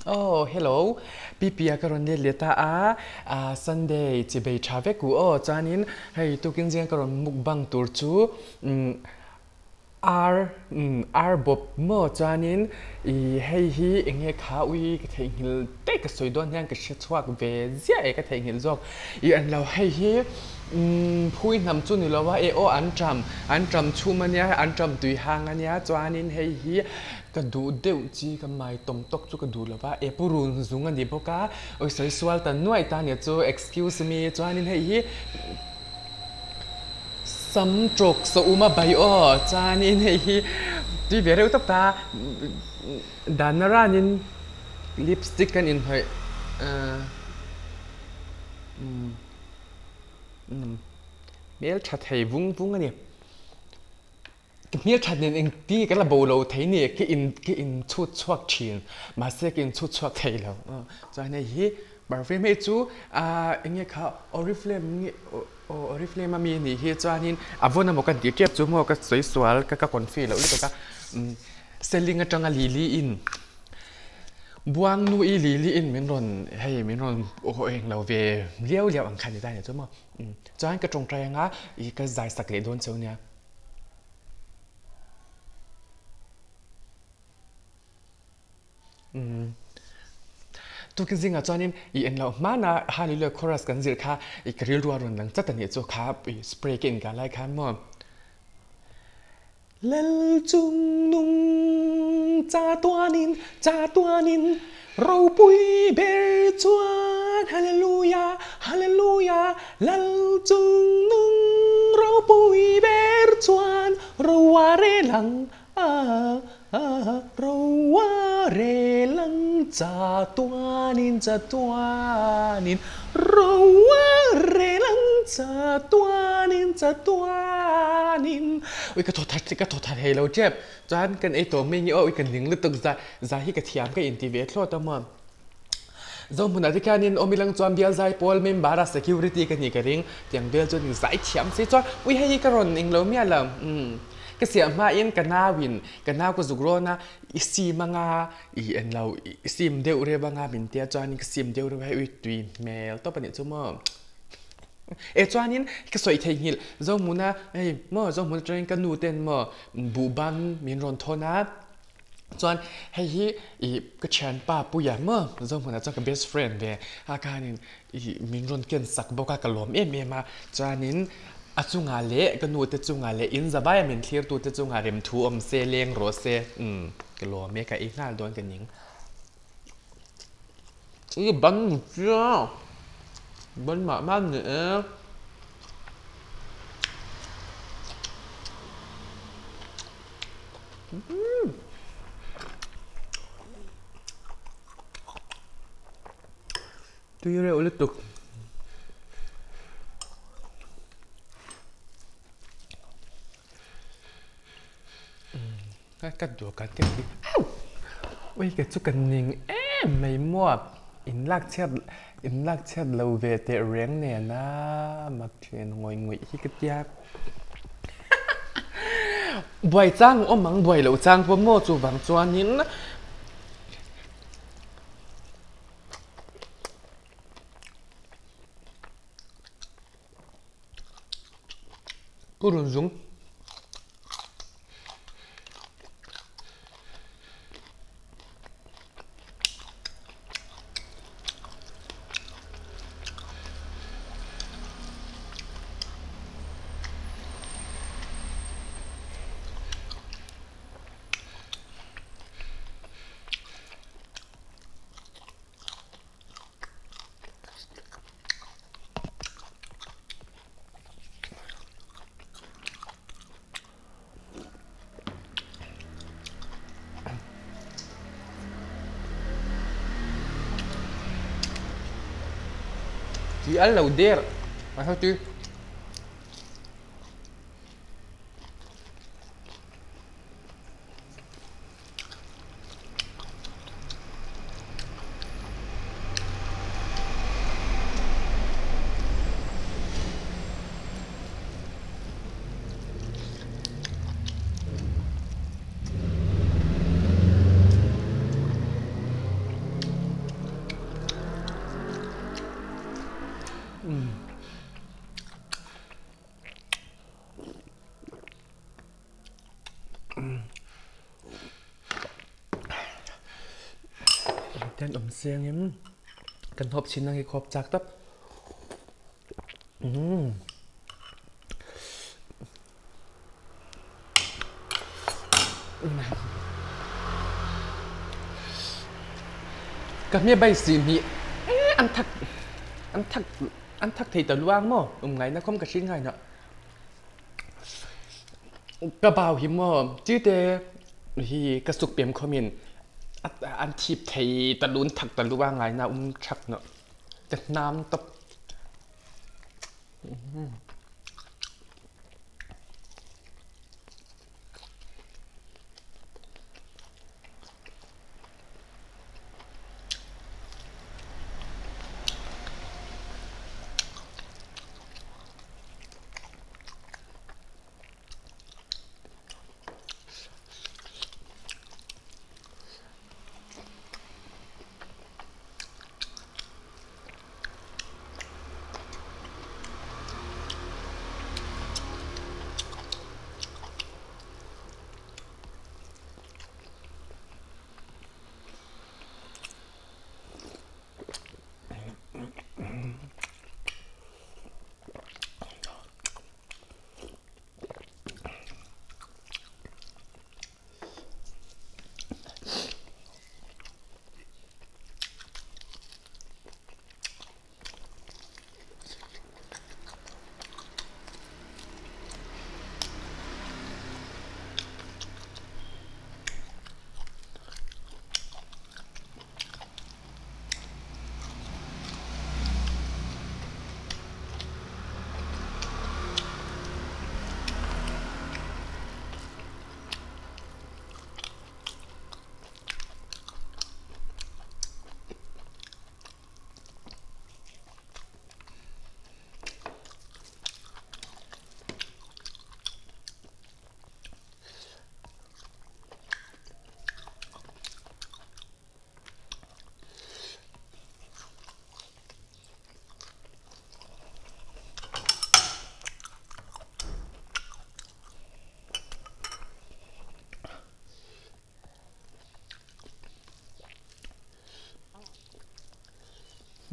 Oh hello Pipia ka rawn let leh ta a, ah Sunday chi bei tha vek u aw chuanin hei tukin zinga ka rawn mukbang tur chu umm Ar umm ar bawp maw chuanin i hei hi eng nge kha ui ka theihnghilh daih ka sawi dawn hian ka hre chhuak ve ziah e ka theihnghilh zawk i an lo hei hi umm phui hnam chu ni lo a e aw an ṭam an ṭam chhum a nia an ṭam tui hang a nia chuanin hei hi ka duh deuh chi ka mai tawm tawk chu ka duh lo va e pu run zung a ni bawk a awi sawi sual ta nuaih ta nia chu excuse me chuanin hei hi Sam tawk sa um a bai aw chuanin hei hi tui ve reuh tawp ta dan a ranin lipstick kan inhnawih umm hmel tha thei vung vung a ni. Ka hmelthat nen engti ka la bo lo thei ni ka in ka in chhut chhuak thin mahse ka in chhut chhuak thei lo chuan hei hi perfume hei chu ah eng nge kha oriflame nge aw oriflame ami anih hi chuanin a vawn emaw ka tih tep chu maw ka sawi sual ka ka confi loh lutuk a selling atanga lili in buang nu i lili in min rawn hei min rawn aw eng lo ve liau liau ang kha ni ta nia chu maw chuan ka tawngtai anga ih ka zai sak leh dawn cheu nia. Tukin zingah chuanin i en loh hmana Hallelujah chorus kan zir kha i ka rilru a rawn lang chat a nih chu kha i spray ka inkah lai khan maw. Lal chung nung cha tuanin cha tuanin ropui ber chuan Hallelujah Hallelujah Lal chung nung ropui ber chuan roa relang a Roa relang chatuanin chatuanin Roa relang chatuanin chatuanin Ui ka thaw that ka thaw that hei lo tep chuan kan ei tawh mai nge aw ui ka ning lutuk zai zai hi ka thiam ka inti ve thlawt a maw. Zohmunah te khianin awm ilang chuan bial zai pawl member a security ka nih ka ring tiang vel chuan in zai thiam si chuan ui hei hi ka rawn englo miah lo umm ka siam hmain ka nauin ka nau ka zuk rawn a i sim anga i enlo i sim deuh reuh anga min tia chuanin ka sim deuh reuh a hei ui tui hmel tawp a nih chu maw e chuanin ka sawi theihnghilh Zohmuna hei maw Zohmuna atangin ka nu ten maw buhban min rawn thawn a. Chuan hei hi ih ka thianpa Puia maw Zohmunah chuan ka best friend ve a khanin ih min rawn ken sak bawk a ka lawm em em a chuanin a chungah leh ka nu te chungah leh in za vaia min thlir tu te chungah rem thu awm se leng rawh se umm ka lawm e ka ei nghal dawn ka ning. I ban chia ban mah mah ni e. Tui reuh lutuk. Ka duh kan ka ti au ui ka chu ka ning em mai maw in lak chhiat in lak chhiat lo ve teh reng nen a mak thian ngawih ngawih hi ka tia. Buai chang awm ang buai loh chang pawh maw chuvang chuanin purun zung. Tui al lo der a heti. Te an awm seng in kan hawp chin ang hi khawp chak tawp. Umm. Ka hme bai si hni an thak an thak an thak thei ta luang maw um ngai na khom ka hring ngai na. Ka bau hi maw cite hi ka suk pem khom in an thip thei ta lun thak ta luang ngai na um thak na ka hnam top.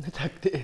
Na thak teh.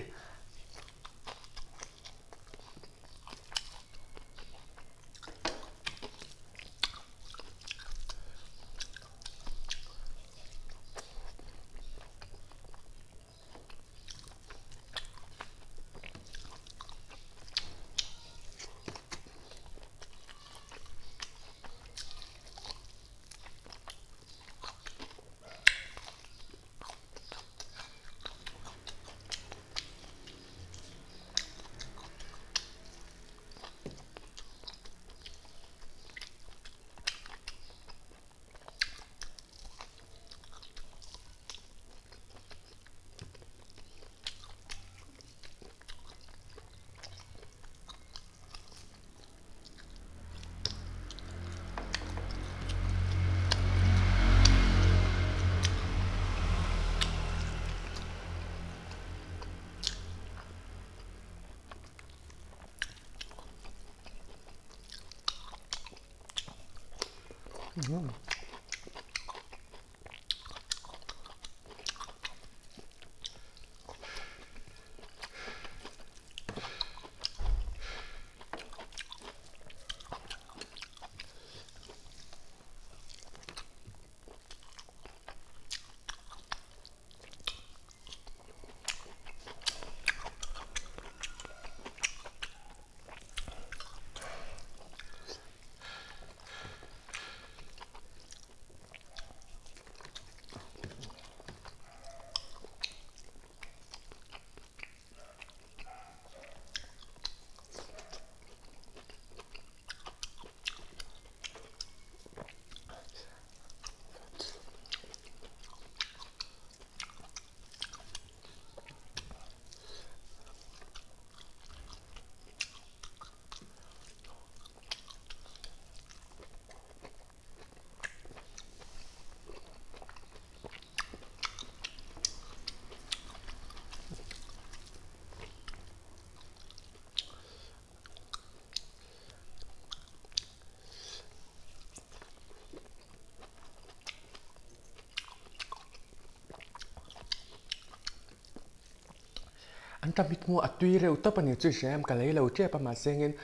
An tam hi hmuh a tui reuh tawp a ni chu hria em ka lei lo tep a mahse engin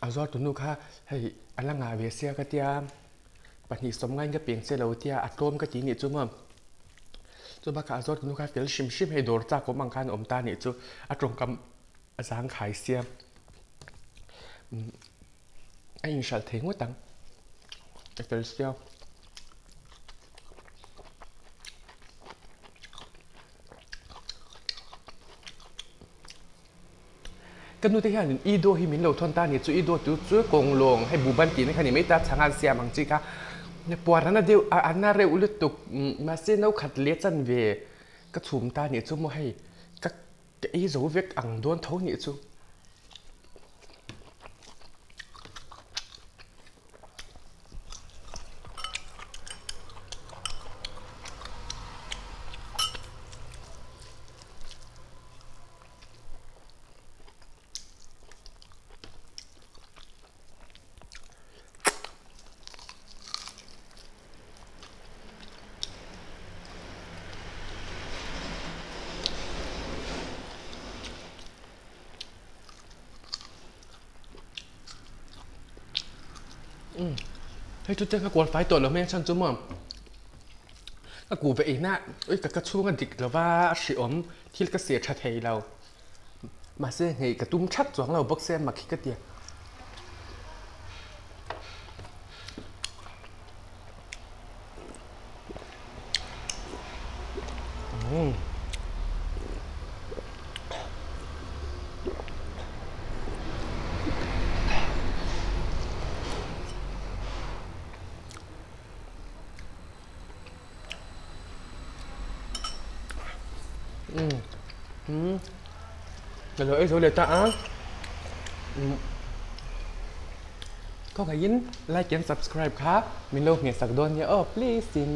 a zuar tu nu kha hei a la ngah ve sia ka tia 2 sawm ngaiin ka peng che lo tia a tlawm ka ti nih chu maw chu bakah a zuar tu nu kha fel hrim hrim hei dawr chak awm ang khan a awm ta nih chu a tawngkam a zangkhai sia a inhralh thei ngawt ang a fel sia. Ka nute hianin i daw hi min lo thawn ta a ni chu i daw chu chu kawng lawng hei buh ban tihna kha ni mai ta chhang an siam ang chi kha puar a na deuh a na reuh lutuk mahse no khat leh chanve ka chhum ta a nih chu maw hei ka ka ei zo vek ang dawn tho nih chu. Hei chu chiang ka kual fai tawh lo hmel chhan chu maw ka kuh ve ina ui ka ka chhung a dik lova a hrehawm thil ka seh tha thei lo mahse nghei ka tum that chuang lo bawk se mak hi ka ti. Ka lo ei zo leh ta a Khawngaihin like and subscribe kha min lo hmeh sak dawn nia aw please in.